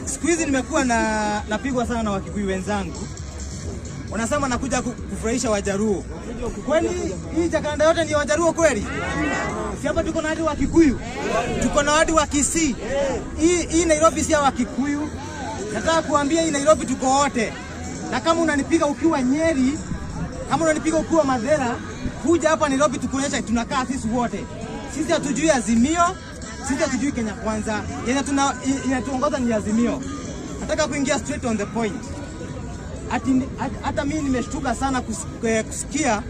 Siku hizi nimekuwa na napigwa sana na Wakikuyu wenzangu, wanasema nakuja kufurahisha Wajaruo. Kwani hii Jacaranda yote ni Wajaruo kweli? Si hapa tuko na hadi Wakikuyu, tuko na hadi wa Kisii. Hii Nairobi si ya Wakikuyu. Nataka kuambia hii Nairobi tuko wote, na kama unanipiga ukiwa Nyeri, kama unanipiga ukiwa Mathira, kuja hapa Nairobi tukuonyesha tunakaa sisi wote. Sisi hatujui Azimio, sisi hatujui Kenya Kwanza. Yenye tuna inatuongoza ni Azimio. Nataka kuingia straight on the point. Ati, hata mimi nimeshtuka sana kusikia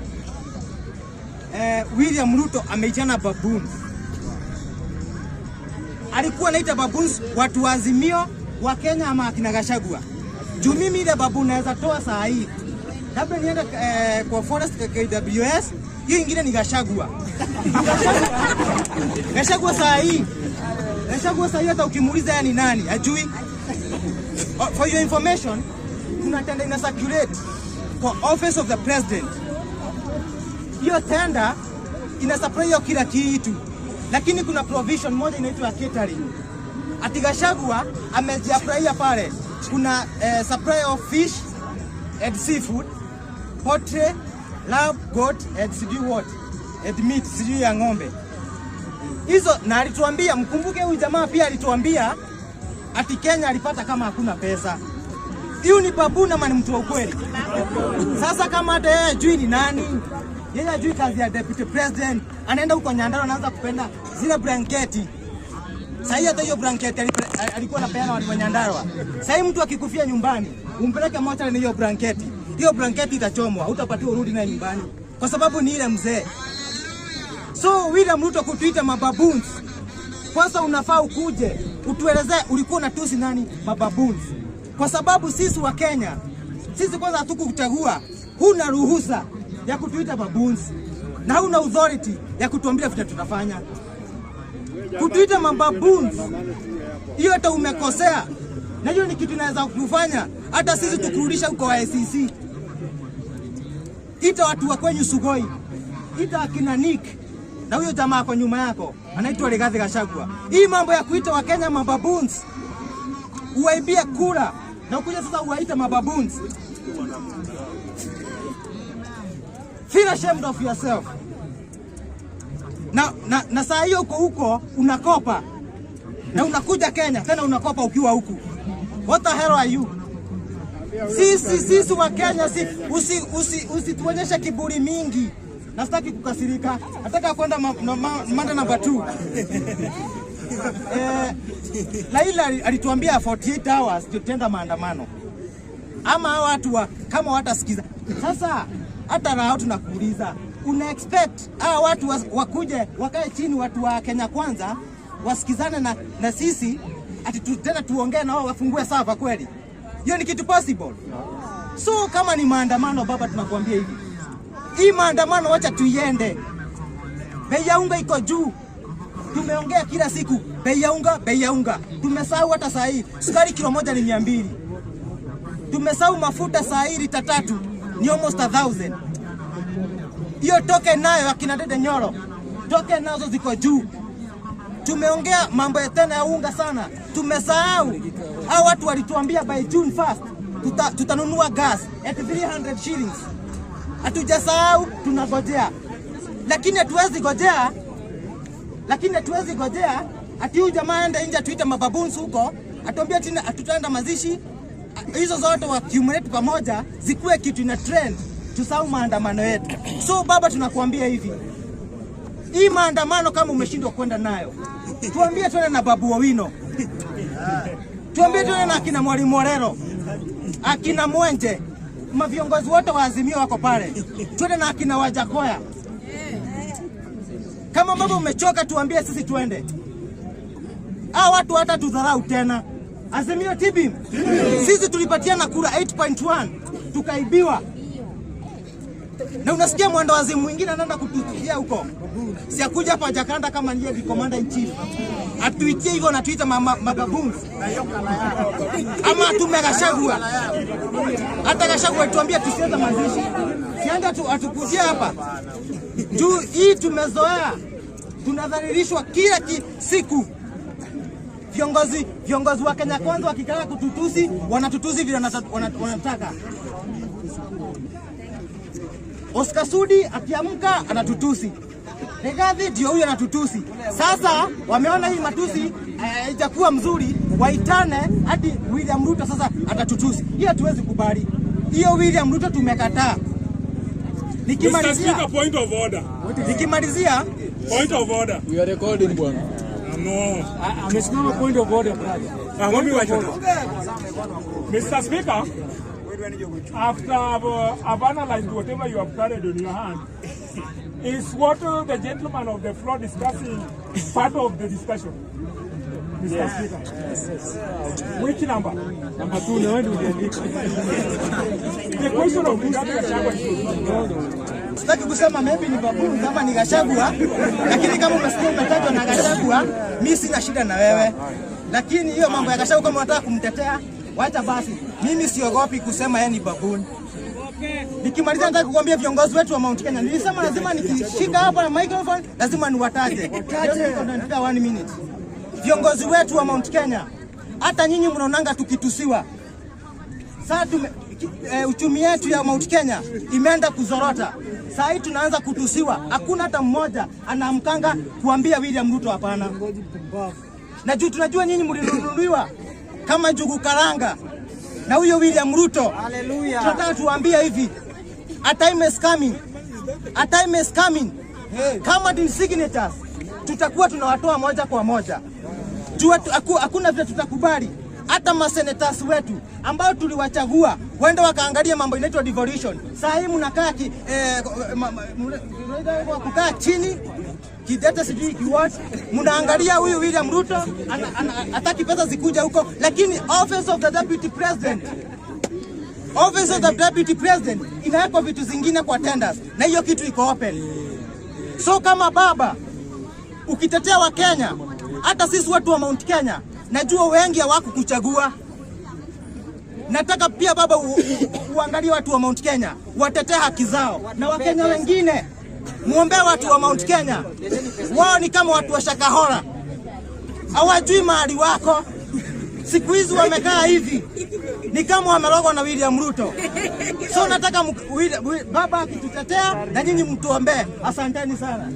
William Ruto ameitana baboons. Alikuwa anaita baboons watu wa Azimio wa Kenya ama akina Gachagua? Juu mimi ile baboon naweza toa saa hii, labda niende kwa forest KWS, hiyo ingine ni Gachagua. Gachagua saa hii, Gachagua saa hii hata ukimuuliza yeye ni nani ajui. Oh, for your information, kuna tender ina circulate kwa Office of the President. Hiyo tender ina supply hiyo kila kitu, lakini kuna provision moja inaitwa catering. Ati Gachagua amejiapplyia pale, kuna supply of fish and seafood, poultry, lamb, goat and sijui what and meat, sijui ya ng'ombe hizo. Na alituambia, mkumbuke huyu jamaa pia alituambia ati Kenya alipata kama hakuna pesa. Hiyo ni baboon ama ni mtu wa ukweli? Sasa kama hata yeye ajui ni nani, yeye ajui kazi ya deputy president, anaenda huko Nyandarua anaanza kupenda zile blanketi. Sasa hata hiyo blanketi alikuwa anapeana watu wa Nyandarua. Sasa mtu akikufia nyumbani, umpeleke mochari na hiyo blanketi. Hiyo blanketi itachomwa, hutapatiwa urudi naye nyumbani. Kwa sababu ni ile mzee. So William Ruto kutuita mababoons, kwanza unafaa ukuje utuelezee ulikuwa unatusi nani mababoons, kwa sababu sisi wa Kenya, sisi kwanza hatukukuchagua. Huna ruhusa ya kutuita baboons na huna authority ya kutuambia vile tutafanya. Kutuita mababoons, hiyo hata umekosea, na hiyo ni kitu inaweza kufanya hata sisi tukurudisha huko ICC. Ita watu wa kwenyu Sugoi, ita akina Nick na huyo jamaa ako nyuma yako anaitwa Rigathi Gachagua. Hii mambo ya kuita Wakenya mababoons, uwaibie kura na ukuja sasa uwaite mababoons. Feel ashamed of yourself. Na saa hiyo uko huko unakopa na unakuja Kenya tena unakopa ukiwa huku. What the hell are you? Sisi wa Kenya si usituonyeshe kiburi mingi. Na sitaki kukasirika. Nataka kwenda mada namba 2. Raila alituambia 48 hours tutenda maandamano. Ama hao watu kama watasikiza. Sasa hata Rao tunakuuliza, una expect hao watu wakuje wakae chini, watu wa Kenya Kwanza wasikizane na sisi ati tena tuongee na wao wafungue server kweli? Hiyo ni kitu possible? So kama ni maandamano baba, tunakuambia hivi, hii maandamano wacha tuiende. Bei ya unga iko juu, tumeongea kila siku bei ya unga, bei ya unga. Tumesahau hata saa hii sukari kilo moja ni 200. Tumesahau mafuta saa hii lita 3 ni almost 1000. Hiyo toke nayo akina Dede Nyoro, toke nazo ziko juu. Tumeongea mambo ya tena ya unga sana, tumesahau hao watu walituambia by June 1st tutanunua gas at 300 shillings. Hatujasahau, tunagojea, lakini hatuwezi gojea, lakini hatuwezi gojea ati huyu jamaa aende nje atuite mababoons huko, atuambie ati hatutaenda mazishi. Hizo zote wa accumulate pamoja zikuwe kitu ina trend, tusahau maandamano yetu. So baba, tunakuambia hivi, hii maandamano kama umeshindwa kwenda nayo, tuambie twende na Babu Owino, tuambie twende na akina Mwalimu Orero, akina Mwenje, maviongozi wote wa Azimio wako pale, twende na akina Wajackoyah. Kama baba umechoka, tuambie sisi tuende. Hao watu hata tudharau tena. Azimio tibim. Sisi tulipatiana kura 8.1 tukaibiwa. Na unasikia mwendo wazimu mwingine anaenda kututia huko. Si akuja hapa Jacaranda kama ndiye the commander in chief. Atuitie hivyo na tuita mababoons. Ama atume Gachagua. Hata Gachagua tuambie tusiende mazishi. Sienda tu atukujie hapa. Juu hii tumezoea. Tunadhalilishwa kila siku. Viongozi wa Kenya Kwanza wakikaa kututusi, wanatutusi vile wanataka. Oscar Sudi akiamka anatutusi. Rigathi ndio huyo anatutusi. Sasa wameona hii matusi haijakuwa mzuri, waitane hadi William Ruto sasa atatutusi. Hiyo hatuwezi kubali. Hiyo William Ruto tumekataa. Mr. Nikimalizia, Speaker, point of order. nikimalizia Point of order. We are recording, bwana. No. Amesimama point of order, brother. Let me watch it. Mr. Speaker, after I've analyzed whatever you have carried on your hand, is what the gentleman of the floor discussing part of the discussion? Mr. Speaker. Which number? Number 2 na wewe ndio uliandika. The question of Rigathi Gachagua is not. Sitaki kusema maybe ni babu kama ni Gachagua, lakini kama umesikia umetajwa na Gachagua, mi sina shida na wewe. Lakini hiyo mambo ya Gachagua kama unataka kumtetea, wacha basi. Mimi siogopi kusema yeye ni baboon. Nikimaliza nataka kukuambia viongozi wetu wa Mount Kenya. Nilisema lazima nikishika hapa na microphone lazima niwataje. Nataka one minute. Viongozi wetu wa Mount Kenya, hata nyinyi mnaonanga tukitusiwa. Sasa uchumi yetu ya Mount Kenya imeenda kuzorota. Saa hii tunaanza kutusiwa, hakuna hata mmoja anaamkanga kuambia William Ruto hapana. Na juu tunajua nyinyi mlinunuliwa kama njugu karanga na huyo William Ruto. Haleluya. Tunataka tuwaambie hivi, a time is coming, a time is coming. Kama ni signatures tutakuwa tunawatoa moja kwa moja. Juu hakuna vile tutakubali hata masenators wetu ambao tuliwachagua waende wakaangalia mambo inaitwa devolution. Saa hii mnakaa kukaa chini kidete sijui kiwat, mnaangalia huyu William Ruto hataki pesa zikuja huko, lakini office of the deputy president, office of the deputy president inawekwa vitu zingine kwa tenders, na hiyo kitu iko open. So kama baba ukitetea Wakenya, hata sisi watu wa Mount Kenya, najua wengi hawakukuchagua. Nataka pia baba uangalie watu wa Mount Kenya, watetee haki zao, na Wakenya wengine muombee watu wa Mount Kenya. Wao ni kama watu wa Shakahola, hawajui mahali wako. Siku hizi wamekaa hivi ni kama wamerogwa na William Ruto. So nataka baba akitutetea na nyinyi mtuombee. Asanteni sana.